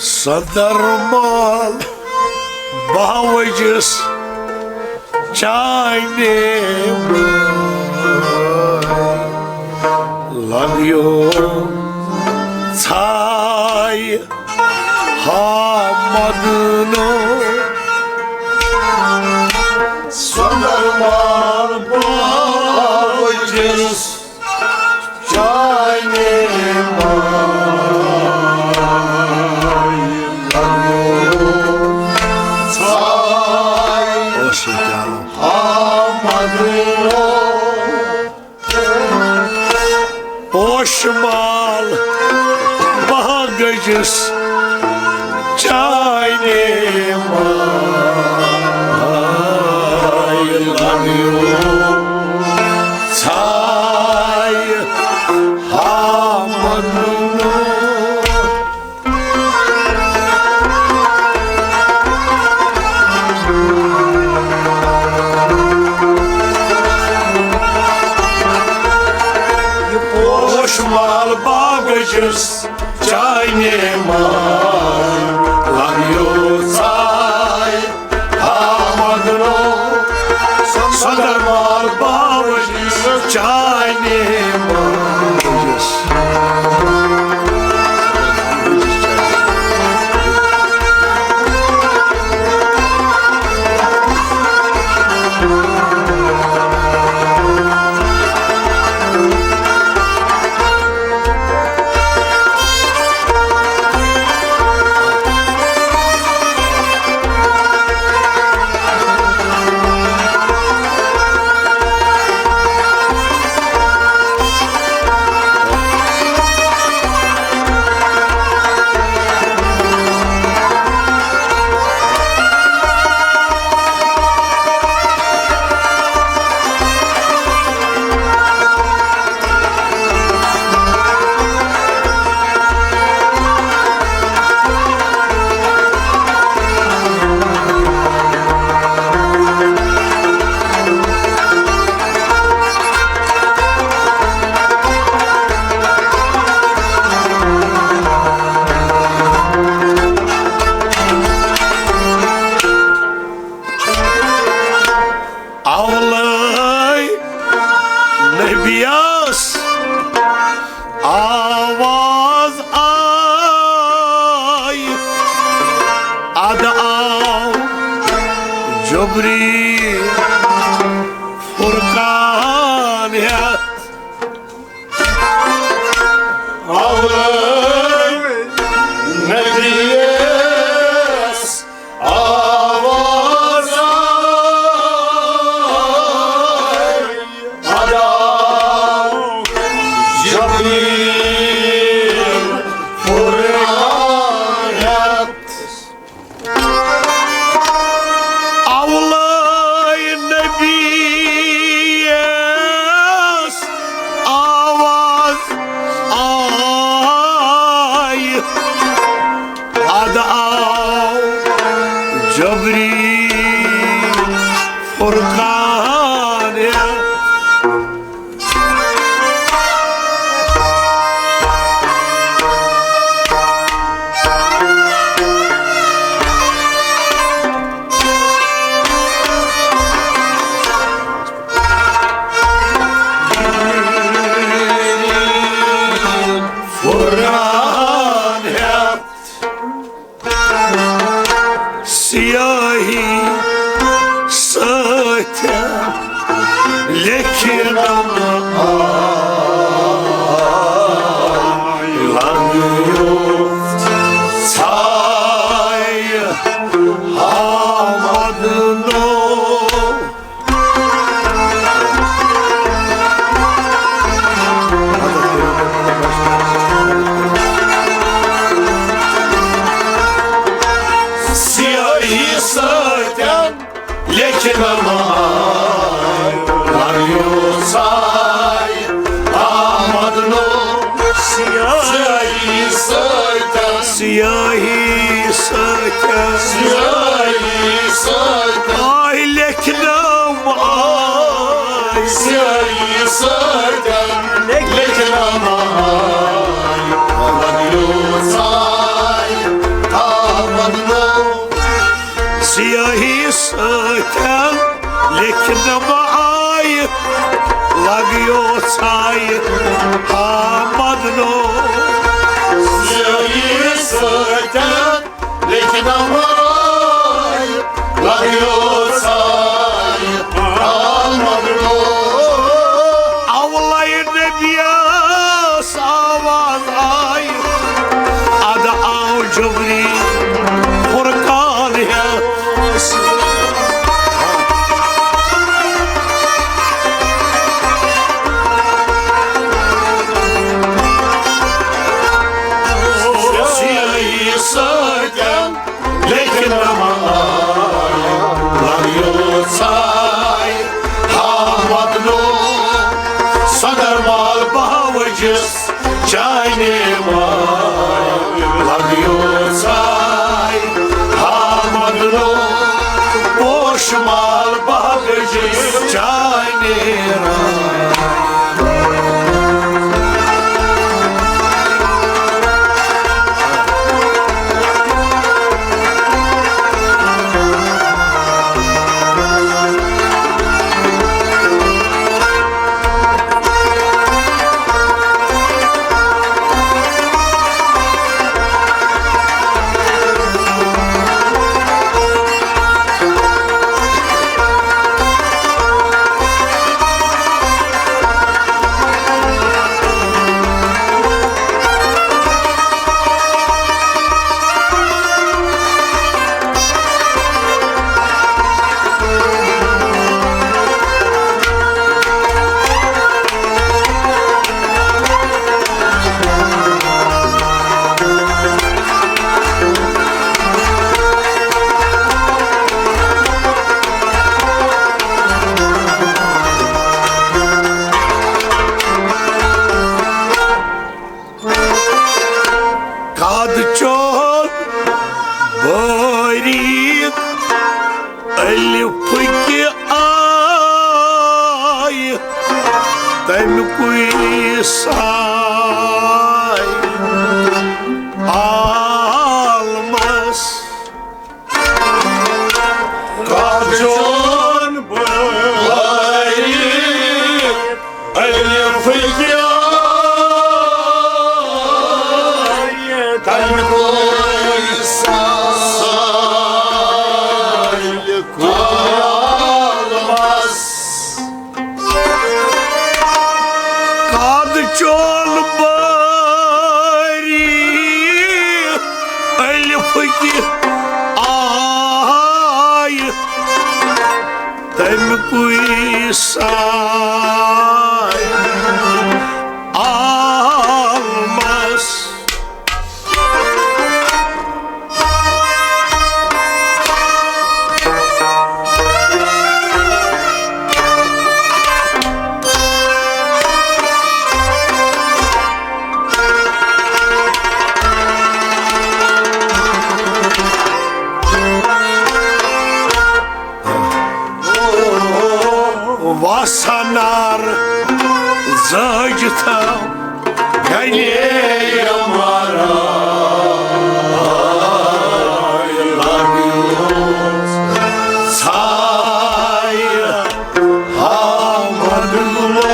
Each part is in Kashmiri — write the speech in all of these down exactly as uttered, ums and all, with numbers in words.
صدر مال باوجس چانے لگیو ژھاے ہا مدنو۔ صدر مال باوجس چانے ماے لگیو ژھاے۔ اوس یہِ کیٛاہ؟ آمد نو۔ پوش مال باغ گٔجِس چانے ماے لگیو ژھاے ہا مدنو۔ یہِ پوش مال باغ گٔجِس چانے ماے لگیو ژھاے ہا مدنو۔ صدر مال باوجس چانے ماجس۔ اولے نبیس آواز آئی، اد آو جبریل فرقان ہیتھ۔ اولے نبیس آواز آئی، اد آو جبریل فرقان ہیتھ۔ اولے نبیس آواز آئی، اد آو جبریل فرقان ہیتھ۔ فرقان ہیتھ سیاہی سۭتۍ لیکھنم آے، لگیو ژھاے ہا مدنو۔ سیاہی سۭتۍ لیکھنم آے، لگیو ژھاے ہا مدنو۔ سیاہی سۭتۍ، سیاہی سۭتۍ، سیاہی سۭتۍ آے لیکھنم آے، سیاہی سۭتۍ لیکھنم آے۔ نما آیہِ، لگیو ژھایہِ آمد نو۔ سیٲہی سۭتۍ لیکھِ نما آیہِ، لگیو ژھایہِ آمد نو۔ اولے نبیَس آواز آیہِ، اَدٕ آو جبریٖل فرقان ہٮ۪تھ۔ سیٲہی سۭتۍ لیکن رمضان لگیو ژھاے، ہاں مدنو صدر مال بہوجس چانے مال لگیو ژھاے، ہاں مدنو پوش مال بہوجس چانے رائے۔ قد چون باریک الفٕکہِ آیہِ تَمہِ کُے سایہِ عالمس۔ قد چون باریک الفٕکہِ آیہِ تَمہِ کُے سایہِ عالمس۔ قد چون باریک الفٕکہِ آیہِ تَمہِ کُے سایہِ عالمس۔ وسنار زٲج تھاو گنے مارا لگیو ژھاے آمد لو۔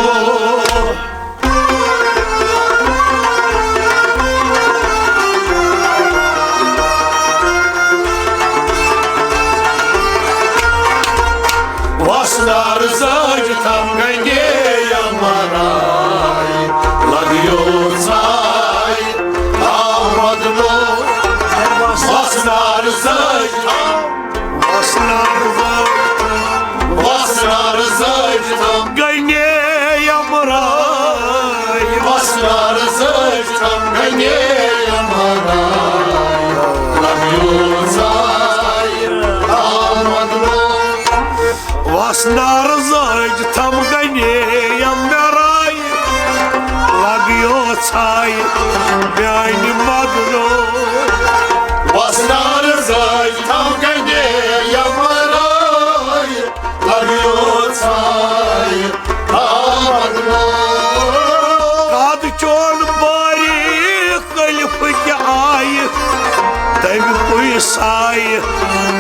وسنار زٲج تھم گنگے یمناے، لگیو ژھاے آمد لو۔ وسنار زٲج تھم وسنار زٲج تھم۔ وسنار زٲج تھم۔ گنے یمرای۔ وسنار زٲج تھم۔ گنے یمرای۔ لگیو ژھاے آمد لو۔ وسنار زٲج تھم۔ گنے یمرای۔ لگیو ژھاے میانہِ مدنو۔ وسنار زٲج تھم گنڈے یمرٲے، لگیو ژھاے آمد نو۔ قد چون باریک الفٕکہِ آیہِ، تَمہِ کُے سایہِ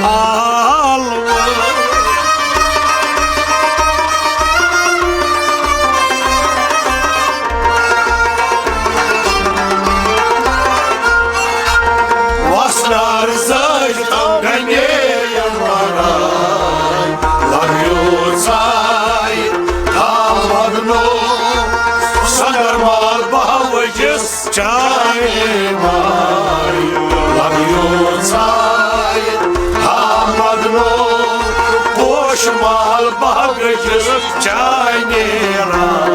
عالمہٕ۔ لگیو ژاے، آمد نو پوش مال باغ کِس چانہِ راہ۔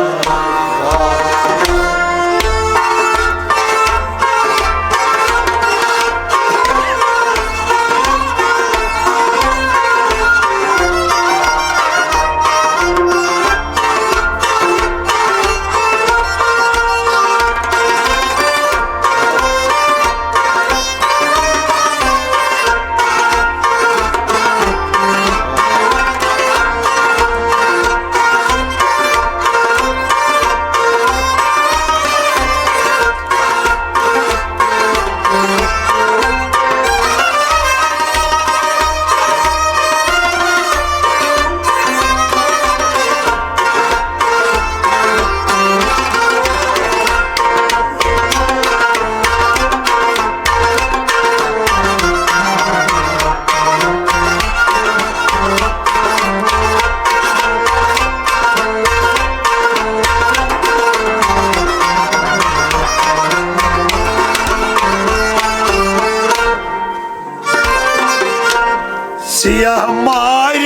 سیاہ مارِ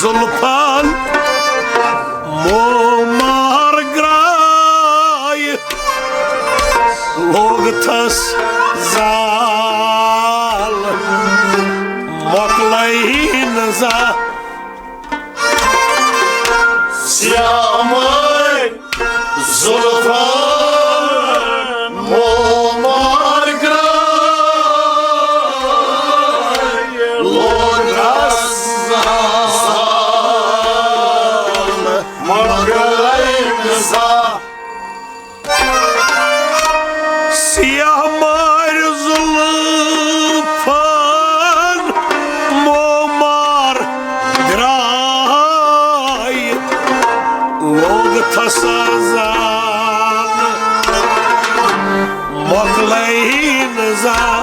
زُلفَن مومار گرٛاے، لوگ تھس زال مۄکلٲے نہٕ زانٛہہ۔ سیاہ مارِ زُلفَن مومار گرٛاے، لوگ تھس زال مۄکلٲے نہٕ زانٛہہ۔ سیاہ مارِ زُلفَن مومار گرٛاے، لوگ تھس زال مۄکلٲے نہٕ زانٛہہ۔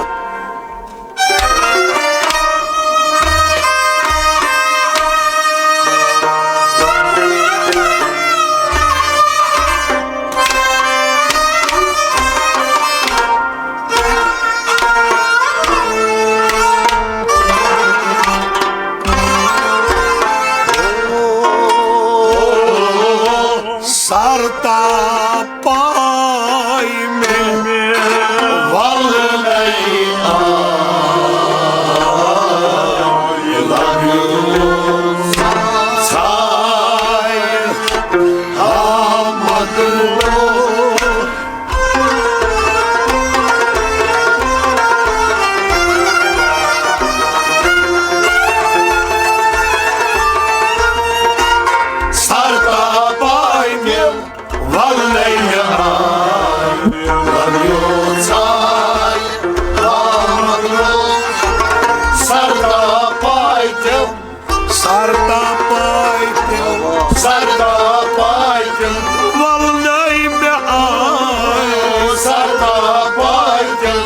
سر تاپاے مےٚ ولنَے آے، لگیو ژاے آمد لوگ۔ سر تاپاے مےٚ ولنَے آے، لگیو ژاے آمد لوگ۔ سر تاپاے تِم، سر تاپاے تِم، سر تاپاے تِم، ولنَے مےٚ آے۔ سر تاپاے تِم،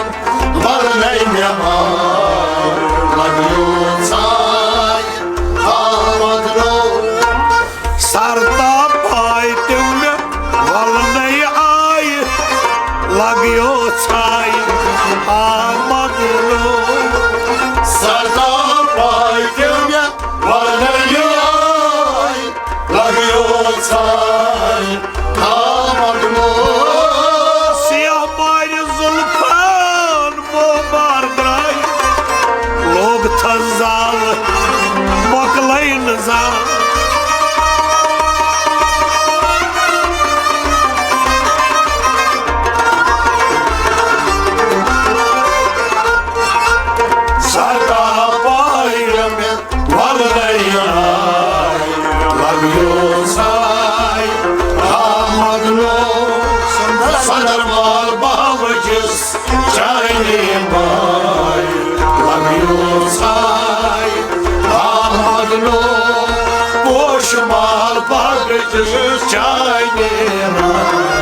ولنَے مےٚ آے، لگیو ژاے آمد لوگ۔ سر تاپاے تِم مےٚ ولنَے آے، لگیو ژاے آمد لوگ۔ سر تاپاے تِم مےٚ ولنَے آے، لگیو ژاے آمد لوگ۔ سیاہ مارِ زُلفَن مومار درٛاے، لوگ تھس زال مۄکلٲے نہٕ زانٛہہ۔ سر تاپاے مےٚ ولنَے آے، لگیو ژاے آمد لوگ۔ سندر مال باغ کِس چانہِ باے، لگیو ژاے آمد لوگ۔ پوش مال باغ کِس چانہِ باے۔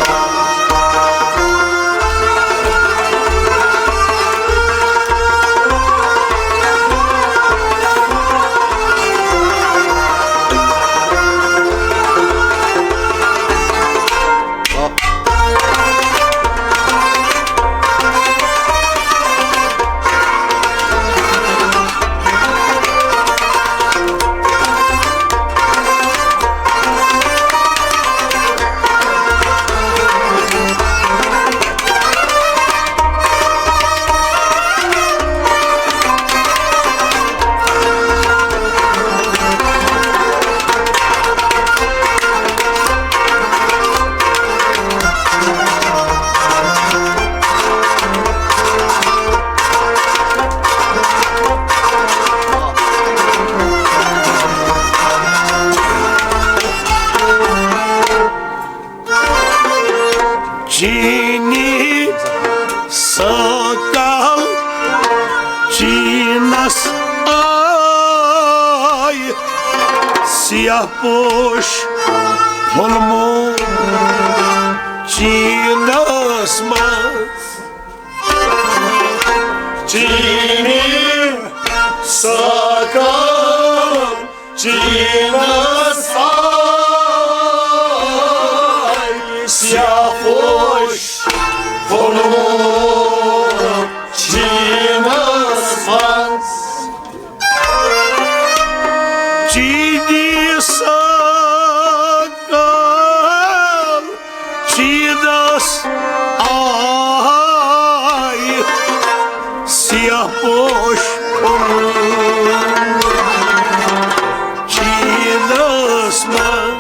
سیاہ پوش پھوٚلمُت چیٖنَس منٛز۔ چیٖنی سکل چیٖنَس آے، سیاہ پوش پھوٚلمُت چیٖنَس منٛز۔ چیٖنی سکل چیٖنَس آے، سیاہ پوش پھوٚلمُت چیٖنَس منٛز۔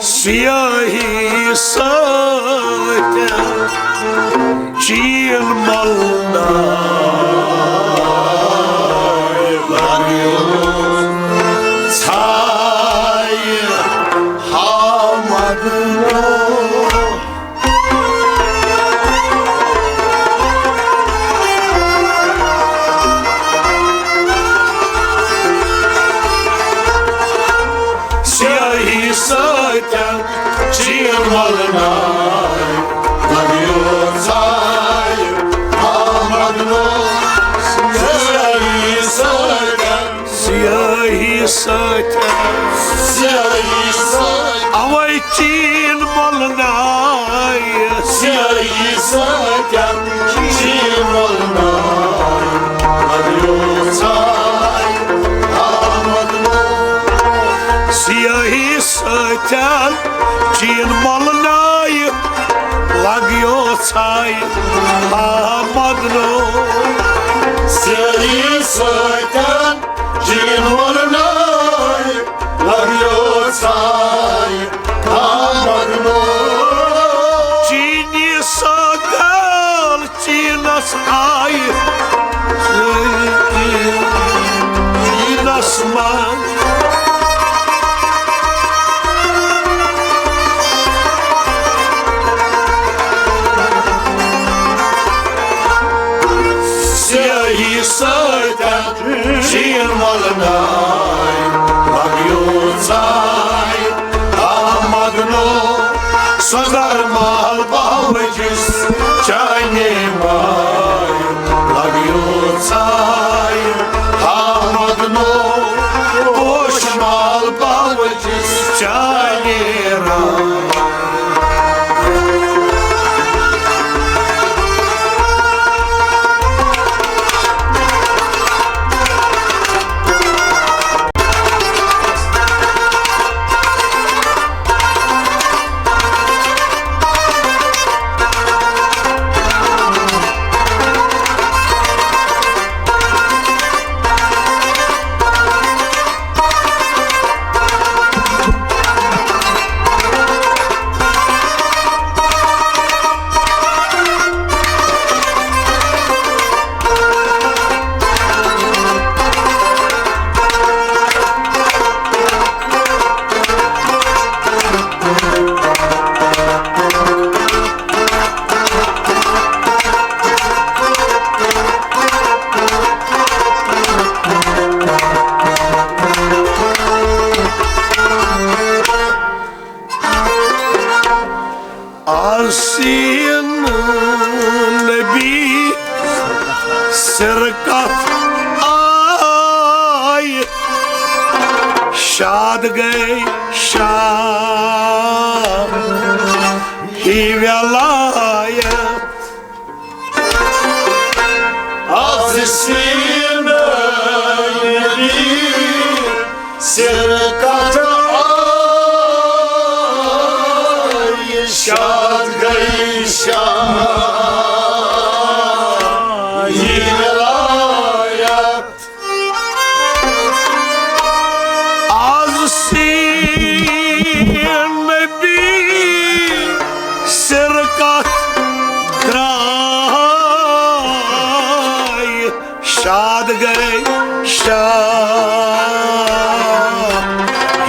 سیاہی سۭتۍ چین ملناے لگیو ژھایہِ ہامد۔ سیاہی سۭتۍ چین ملناے لگیو ژھایہِ ہامد۔ سیاہی سۭتۍ سیاہی سۭتۍ۔ سیاہی سۭتۍ۔ اوے چین ملناے۔ سیاہی سۭتۍ۔ چین ملناے۔ لگیو ژھایہِ ہامد۔ سیاہی سۭتۍ۔ چین ملناے۔ لگیو ژھایہِ ہامد۔ سیاہی سۭتۍ۔ چین ملناے لگیو ژھایہِ ہامد۔ چینی سکل چیٖنَس آے، چیٖنَس منٛز۔ سیاہی سۭتۍ چین ملناے لگیو ژھایہِ ہامد۔ سزر مال باوجس چانے ماے لگیو ژھایہِ ہامد۔ پوش مال باوجس چانے راے۔ آسین نبی سرکت آے، شاد گئے شاہ ہی ولایت۔ آز سین نبی سرکت آے، شاد گئی شاہ یہ ولایت۔ آز سین نبی سرکت درٛاے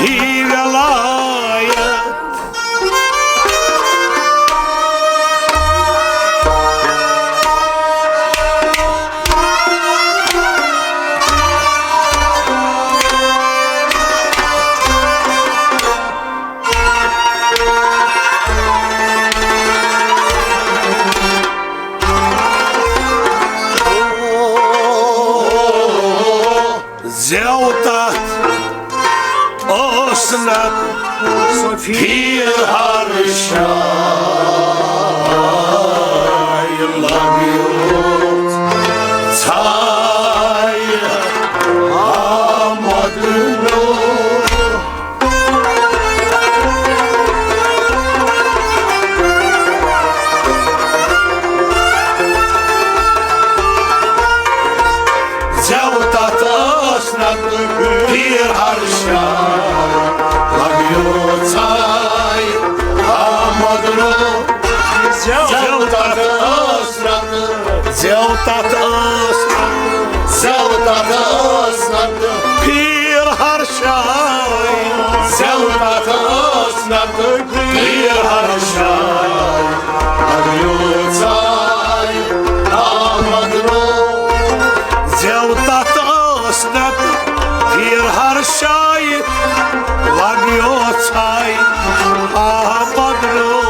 ولایت۔ زیو تتھ ٲس نہٕ سفیر ہر شاے لگیو ژھاے آمد نو۔ زیو تتھ ٲس نہٕ تیٖر ہر شاے لگیو ژھاے آمد نو۔ زیو تتھ ٲس نہٕ زیو تتھ ٲس نہٕ زیو تتھ ٲس نہٕ پھیر ہر شاے۔ زیو تتھ ٲس نہٕ پھیر ہر شاے۔ اگیو ژاے آمد رو۔ زیو تتھ ٲس نہٕ پھیر ہر شاے۔ لگیو ژھاے آمد رو۔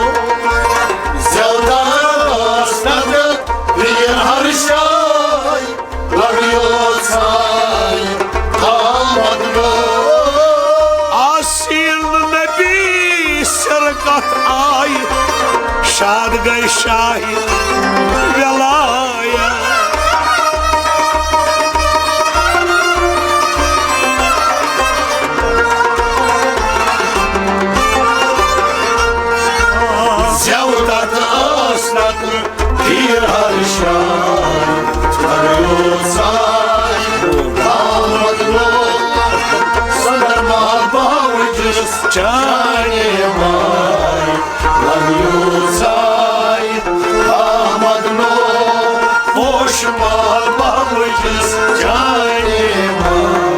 زیو تتھ ٲس نہٕ پھیر ہر شاے۔ لگیو ژھاے آمد رو۔ آسین نبی سرکت آئی، شاد گئے شاہی ولایت۔ زیو تتھ ٲس نہٕ پھیر ہر شاے۔ لگیو ژھاے آمد رو۔ سندر محل باوجس چانے ماے۔ لگیو ژھاے آمد نو۔ پوش مال باوجس چانے ماے۔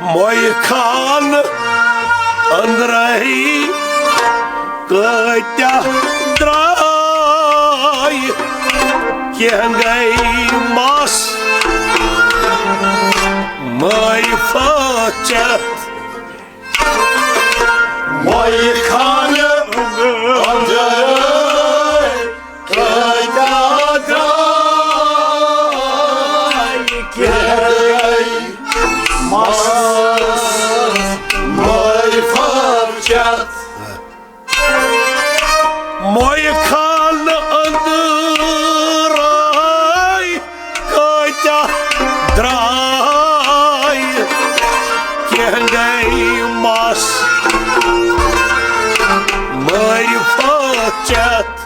مویہِ خان أنٛدرَے کۭتیٛاہ درٛاے، کینٛہہ گٔے مَس مٲے پھٔچتھ۔ مویہِ خان أنٛدرَے کۭتیٛاہ درٛاے، کینٛہہ گٔے مَس مٲے پھٔچتھ۔ مویہِ خان أنٛدرَے کۭتیٛاہ درٛاے، کینٛہہ گٔے مَس مٲے پھٔچتھ۔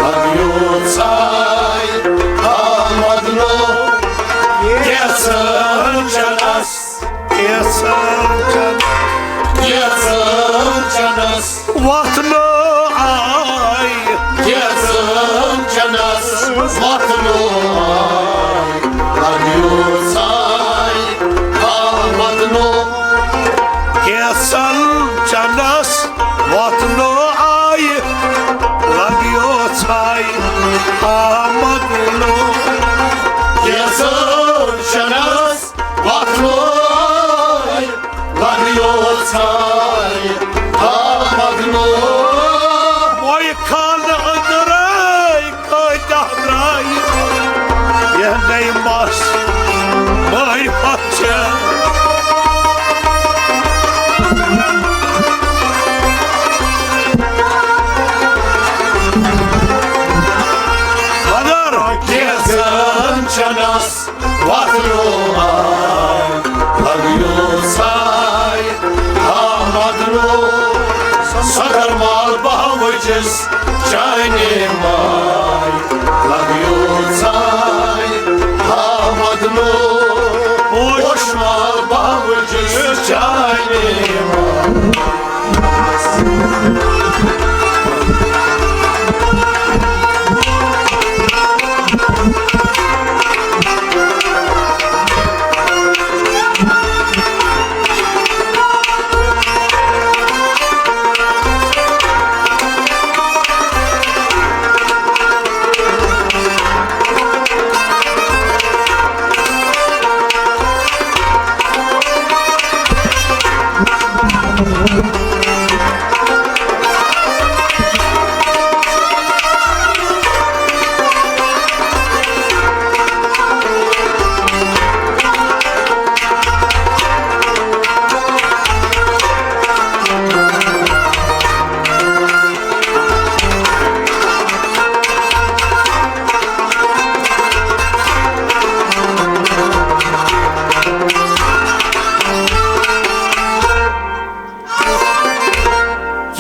لگیو ژھاے آمد نو کیژھن چنس، کیژھن چنس، کیژھن چنس وتھ نو آے، کیژھن چنس وتھ نو آے، لگیو ژھاے آمد نو کیژھن چنس وتھ نو آیہِ، لگیو ژھاے آمد نو۔ کیژھن چنس وتھ نو آیہِ، لگیو ژھاے آمد نو۔ وۄنۍ خانہٕ أنٛدرَے کۭتیاہ درٛایہِ، یہِ نٔے مَس مٲے پَتھ چھےٚ۔ مگر کیژھن چنس وتھ نو آے، لگیو ژھاے آمد نو۔ سۄ گرمال بہوٕجِس چانہِ ماے، لگیو ژھاے آمد نو۔ پوش مال بہوٕجِس چانہِ ماے۔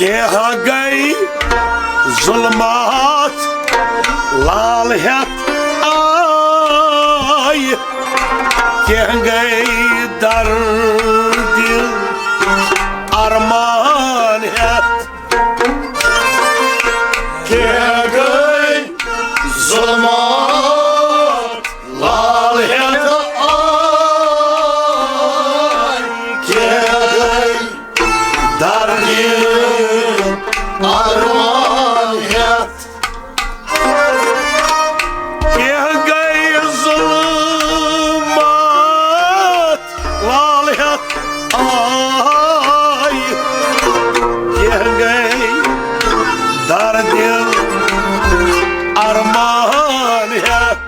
کینٛہہ گٔے ظلمات لال ہٮ۪تھ آے، کینٛہہ گٔے درد ارمان ہٮ۪تھ۔ کینٛہہ گٔے ظلمات لال ہٮ۪تھ آے، کینٛہہ گٔے درد ارمان ہٮ۪تھ۔ کینٛہہ گٔے ظلمات لال ہٮ۪تھ آے، کینٛہہ گٔے درد ارمان ہٮ۪تھ۔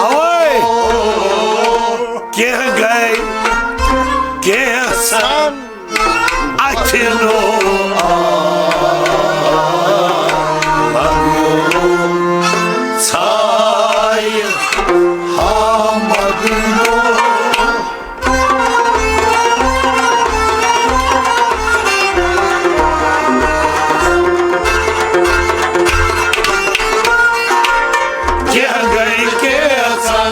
اوے! کینٛہہ گٔے، کینٛژھن اَتھِ نو آو، ژھایہِ ہامَد نو۔ کینٛہہ گٔے کینٛژھن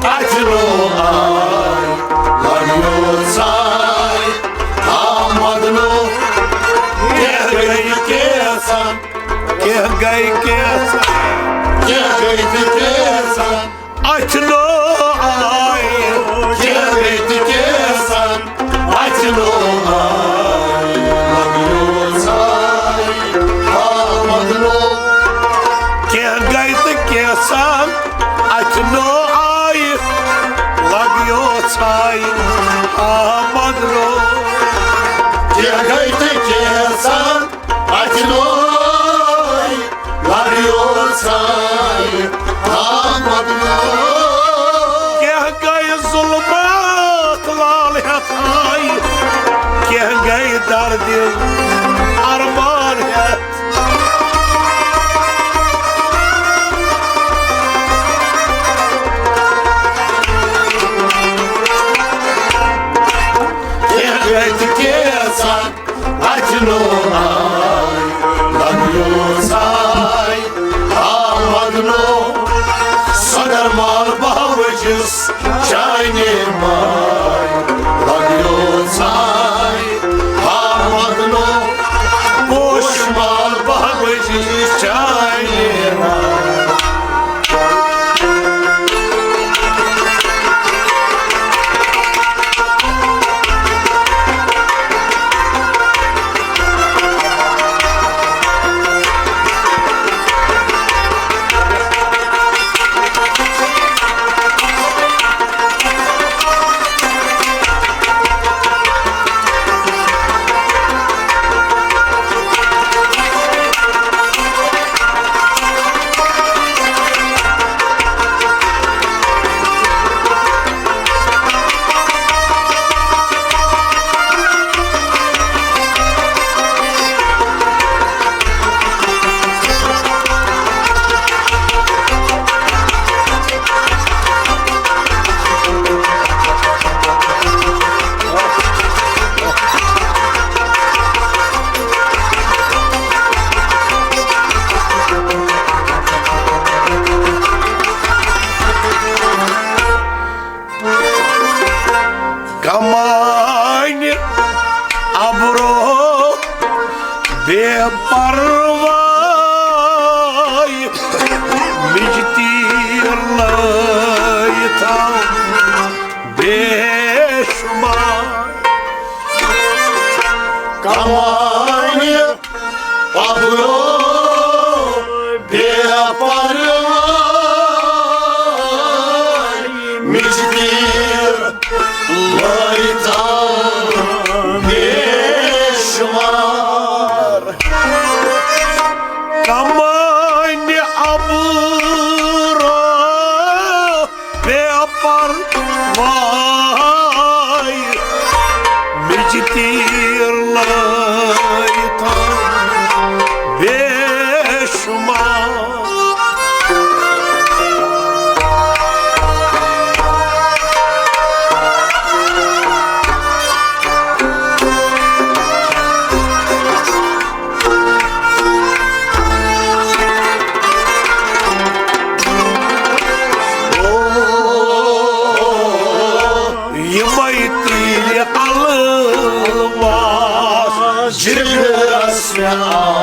اَتھِ نو آے، لگیو ژھاے ہامَد نو۔ کینٛہہ گٔے کینٛژھن، کینٛہہ گٔے کینٛژھن، کینٛہہ گٔے تہِ کینٛژھن اَتھِ نو آے۔ کینٛہہ گٔے تہِ کینٛژھن اَتھِ نو آے، لگیو ژھاے ہامَد نو۔ کینٛہہ گٔے تہِ کینٛژھن اَتھِ نو آے، لگیو ژھاے ہامَد نو۔ کینٛہہ گٔے تہِ کینٛژھن اَتھِ نو آے، لگیو ژھاے ہامَد نو۔ کینٛہہ گٔے ظلمات لال ہٮ۪تھ آے، کینٛہہ گٔے درد لگیو ژاے آمد نو، صدر مال بہوجس چانے ماے۔ لگیو ژاے آمد نو، پوش مال بہوجس چانے ماے۔ کمانہِ ابرو بے پرواے، مِجہِ تیٖر لٲیِتھ بے شمار۔ کمانہِ ابرو بے پرواے، مِجہِ تیٖر لٲیِتھ بے شمار۔ کمانہِ ابرو بے پرواے، مِجہِ تیٖر لٲیِتھ بے شمار۔ یِمَے تیٖرِ الماس جگرس مےٚ آے لگیو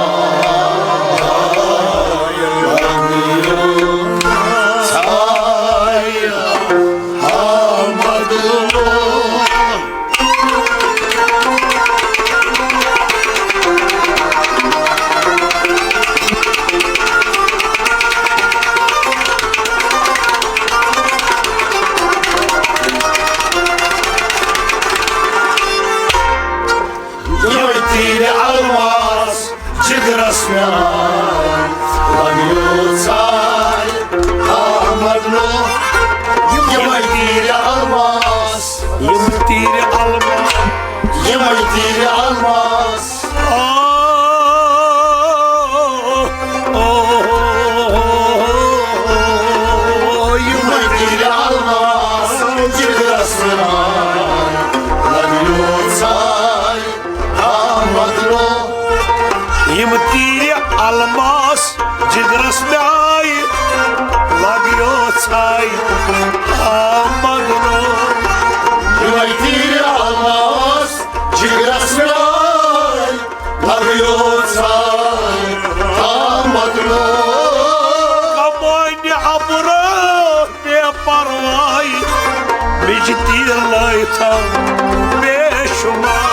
ژاے آمد لوگ۔ یِمَے تیٖرِ الماس جگرس مےٚ آے لگیو ژاے آمد لوگ۔ یِمَے تیٖرِ الماس، یِم تیٖرِ الماس، یِمَے تیٖرِ الماس۔ آ، آ، آ، یِمَے تیٖرِ الماس جگرس مےٚ آے لگیو ژاے آمد لوگ۔ یِم تیٖرِ الماس جگرس مےٚ آے لگیو ژاے آمد لوگ۔ یِمَے تیٖرِ الماس جگرس مےٚ آے لگیو ژاے آمد لوگ۔ کمانہِ ابرو بے پرواے، مِجہِ تیٖر لٲیِتھ بے شمار۔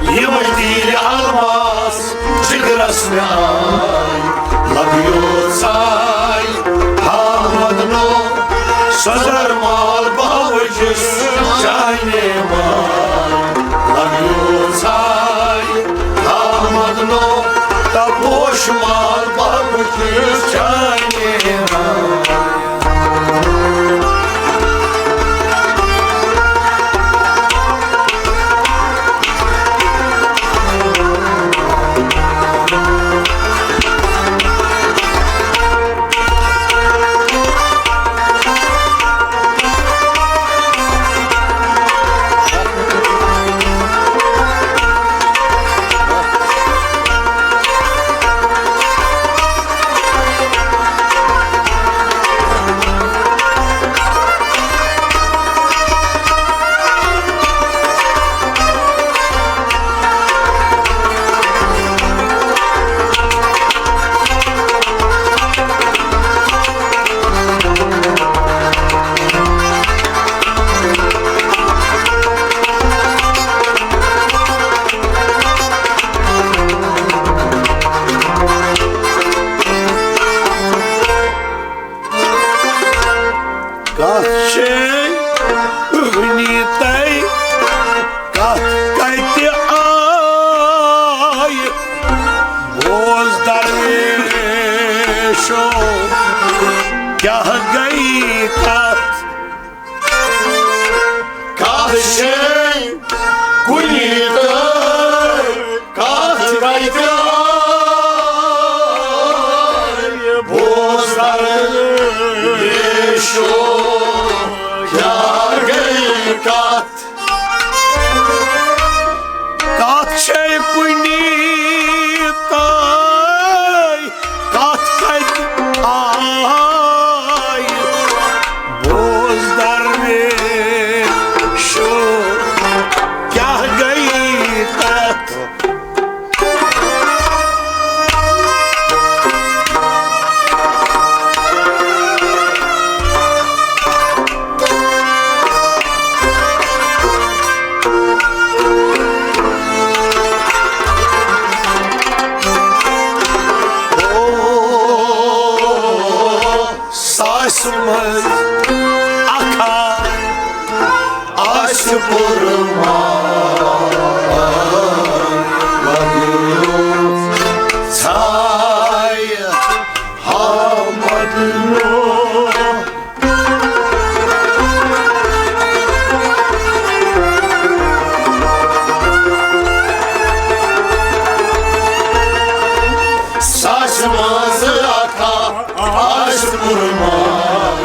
یِمَے تیٖرِ الماس جگرس مےٚ آے لگیو ژاے آمد لوگ۔ صدر مال بہوجس چانے ماے لگیو ژاے آمد لوگ۔ تپوش مال بہوجس چانے ماے۔ کیٛاہ گٔے کتھ؟ کتھ چھے کُنی تہٕ کتھ کتہِ آے؟ بوز درویشو، کیٛاہ گٔے کتھ؟ کتھ چھے کُنی تہٕ کتھ کتہِ آے؟ بوز درویشو، کیٛاہ گٔے کتھ؟ ساسہِ منٛز اکھا آسہِ پُرمان، لگیو ژھایہِ حامد لوگ۔ ساسہِ منٛز اکھا آسہِ پُرمان،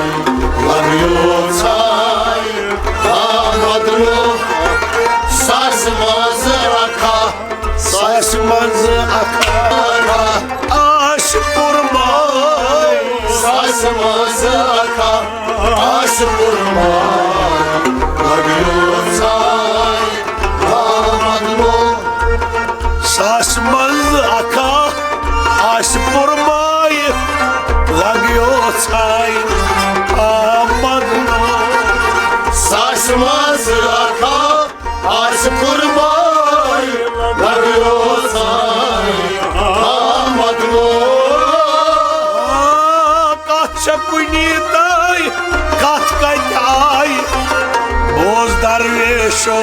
لگیو ژھایہِ حامد لوگ۔ ساسہِ منٛز اکھا، ساسہِ منٛز اکھا آسہِ پُرمان۔ ساسہِ منٛز اکھا آسہِ پُرمان، لگیو ژھایہِ حامد لوگ۔ ساسہِ منٛز اکھا آسہِ پُرمایہِ، لگیو ژھایہِ حامد لوگ۔ ساسہِ منٛز اکھا آسہِ پُرمایہِ، لگیو ژھایہِ حامد لوگ۔ کتھ چھےٚ کُنی تہٕ کتھ کتہِ آے؟ بوز درویشو،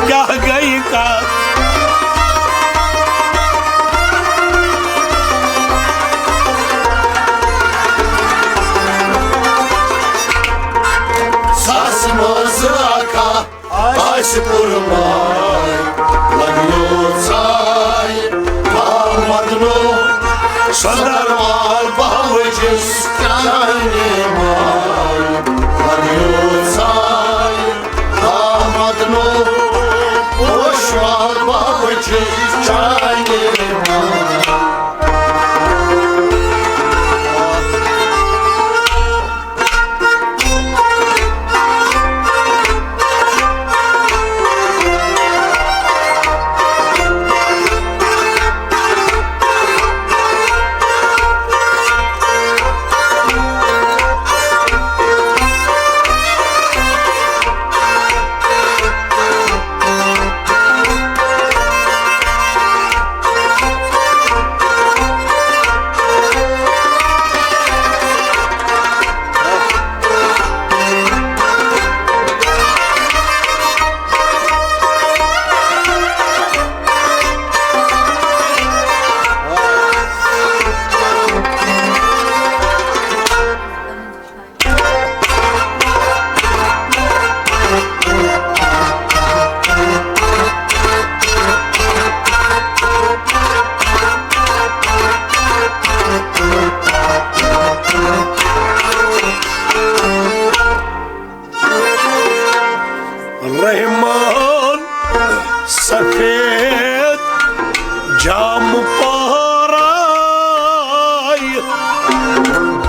کیٛاہ گٔے کتھ؟ ساسہِ منٛز اکھا آسہِ پُرمایہِ، لگیو ژھایہِ حامد لوگ۔ سۄندر مال بہوجس چانہِ مال، لگیو ژھایہِ حامد لوگ۔ پوش مال بہوجس چانہِ مال۔ رحمان سفید جام پارای،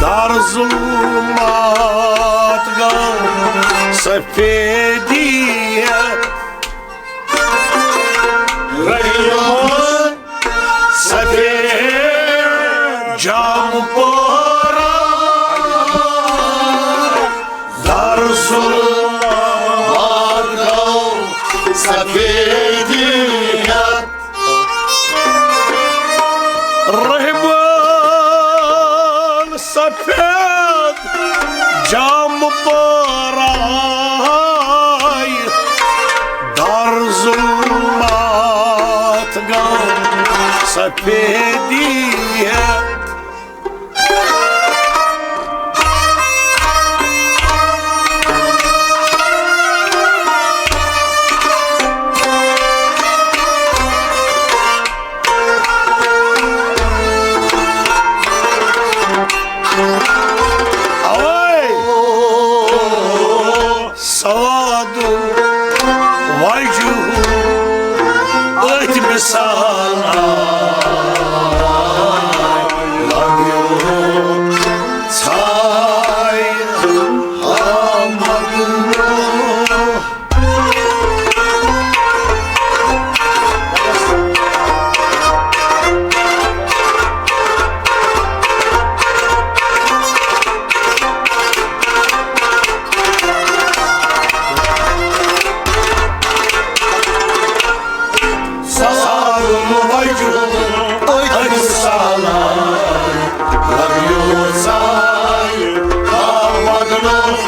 در ظلمات گو سفیدی۔ رحمان سفید جام پارا، در ظلمات گو سفیدی۔ رحمان سفید جام پارای، در ظلمات گو سفیدی۔ أتھۍ مثال لگیو ژھاے آمد نوح۔ سوارُن وجُن أتھۍ مثالن لگیو ژھاے آمد نوح۔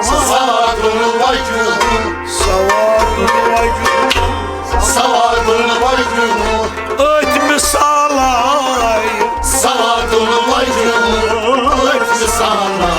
سوارُن وجُن، سوارُن وجُن، سوارُن وجُن أتھۍ مثالن، سوارُن وجُن أتھۍ مثالن۔